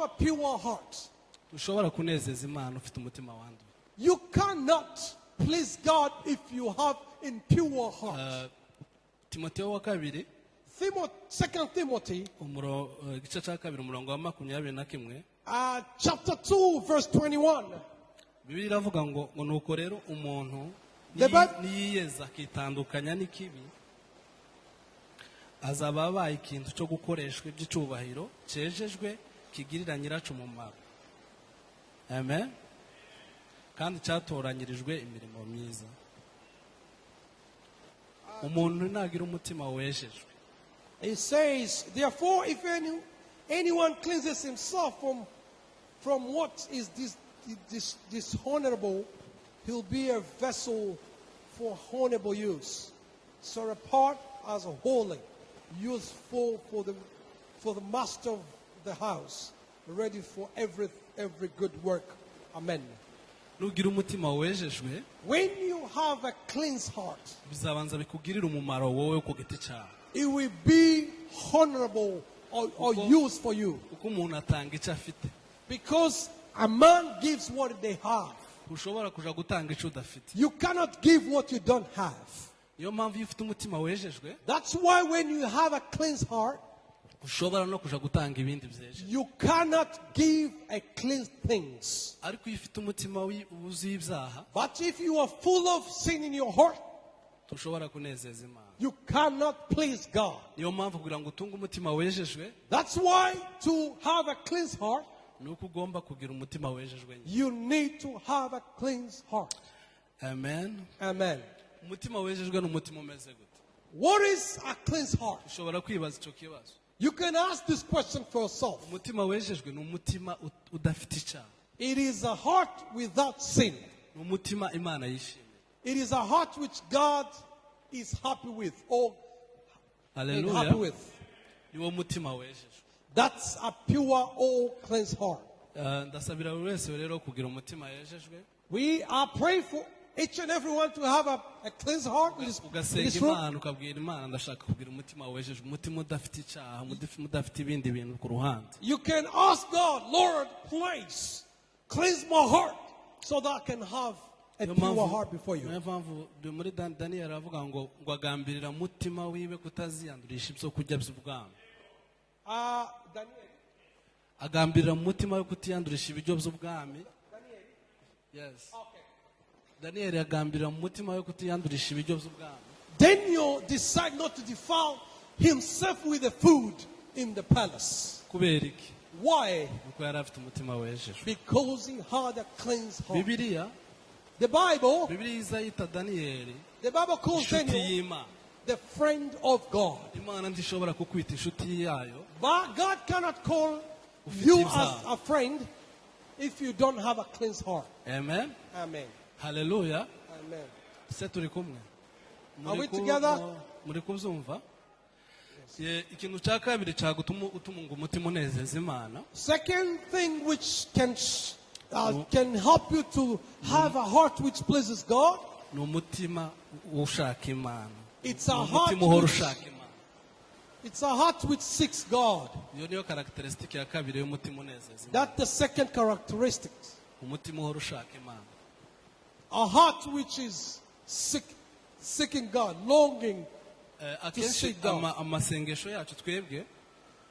a pure heart, ushobora kunezeza Imana ufite umutima wanduye. You cannot please God if you have impure heart. Timoteyo wa kabiri, Second Timothy, igice cya kabiri, umurongo wa 21. Chapter 2, verse 21. Bibiliya iravuga ngo nuko rero umuntu The niyiyeza akitandukanya n'ikibi, azaba abaye ikintu cyo gukoreshwa iby'icyubahiro, cyejejwe, kigirira nyiraco umumaro, amen, kandi cyatoranyirijwe imirimo myiza. Umuntu nagira umutima wejejwe, It says, "Therefore, if anyone cleanses himself from what is dishonorable, he'll be a vessel for honorable use, set apart as holy, useful for the master of the house, ready for every good work." Amen. Nugira umutima wejejwe, When you have a cleansed heart, bizabanza bikugirira umumaro wowe ku giti cyawe. It will be honorable or use for you. Kuko umuntu atanga icyo afite. Because a man gives what they have. Ushobora kuja gutanga icyo udafite. You cannot give what you don't have. Niyo mpamvu iyo ufite umutima wejejwe, That's why when you have a cleansed heart, ushobora no kuja gutanga ibindi byejeje. You cannot give a clean things. Ariko iyo ufite umutima wuzuye ibyaha, But if you are full of sin in your heart, tushobora kunezeza Imana. You cannot please God. Niyo mpamvu kugira ngo utunge umutima wejejwe, That's why to have a cleansed heart, ni uko ugomba kugira umutima wejejwe nyine. You need to have a cleansed heart. Amen. Amen. Umutima wejejwe ni umutima umeze gute? What is a cleansed heart? Ushobora kwibaza icyo kibazo. You can ask this question for yourself. Umutima wejejwe ni umutima udafite icyaha. It is a heart without sin. Ni umutima Imana yishimiye. It is a heart which God is happy with or and happy Haleluya. With. Niwo mutima wejejwe. That's a pure or cleansed heart. Ndasabira buri wese rero kugira umutima yejejwe. We are praying for each and everyone to have a cleansed heart in Ugasenga this room. Imana, ukabwira Imana, ndashaka kugira umutima wejejwe, umutima udafite icyaha, umutima udafite ibindi bintu ku ruhande. You can ask God, "Lord, please cleanse my heart so that I can have a Niyo pure mpamvu- heart before you." Niyo mpamvu muri Daniyeli aravuga ngo agambirira umutima wiwe kutaziyandurisha ibyo kurya by'ubwami. Daniel. Agambirira mu mutima we kutiyandurisha ibiryo by'ubwami. Yes. Daniyeli agambirira mu mutima we kutiyandurisha ibiryo by'ubwami. Daniel decided not to defile himself with the food in the palace. Kubera iki? Why? Nuko yari afite umutima wejejwe. Because he had a cleansed heart. Bibiliya, The Bible, Bibiliya iza yita Daniyeli the Bible calls inshuti Daniel y'Imana. The friend of God. Imana ntishobora kukwita inshuti yayo But God cannot call ufite you ibyaha. as a friend if you don't have a cleansed heart. Amen. Amen. Haleluya. Amen. Se turi kumwe? Are we together? Muri kubyumva? Ikintu cya kabiri cyagutuma utuma ngo umutima unezeza Imana, Second thing which can help you to have a heart which pleases God, ni umutima ushaka Imana. It's a Ni heart umutima uhora which, ushaka Imana. It's a heart which seeks God. Iyo niyo caractéristique ya kabiri y'umutima unezeza Imana. That's the second characteristic. Umutima uhora ushaka Imana. A heart which is seeking God, longing Akenshi seek God. Amasengesho yacu twebwe,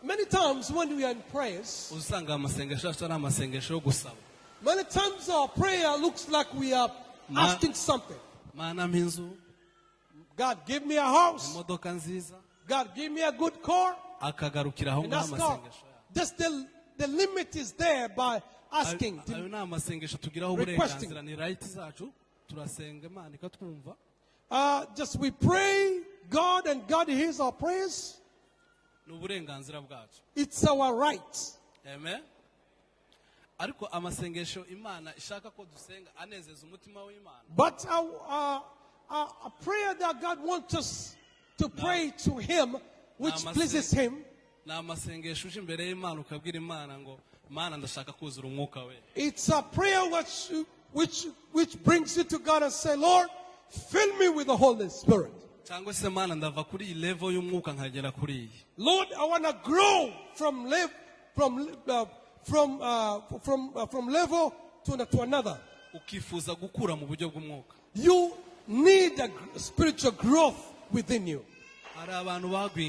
Many times when we are in prayers, usanga amasengesho yacu ari amasengesho yo gusaba. Many times our prayer looks like we are asking something. Mana, mpa inzu, "God, give me a house." imodoka nziza. "God, give me a good car." Akagarukira aho And ngaho that's God. amasengesho yacu. Just the limit is there by asking. Ayo ni amasengesho tugiraho Requesting. uburenganzira, ni right zacu, turasenga Imana ikatwumva. Just we pray God and God hears our prayers. Ni uburenganzira bwacu. It's our right. Amen. Ariko amasengesho Imana ishaka ko dusenga anezeza umutima w'Imana, But a prayer that God wants us to pray to Him, which pleases Him, ni amasengesho uje imbere y'Imana ukabwira Imana ngo Mana, ndashaka kuzura umwuka we. It's a prayer which brings you to God and say, "Lord, fill me with the Holy Spirit." Cyangwa se Mana, ndava kuri iyi level y'umwuka nkagera kuri iyi. "Lord, I want to grow from live, from, from level to another. Ukifuza gukura mu buryo bw'umwuka. You need a spiritual growth within you. Hari abantu bagwingiye.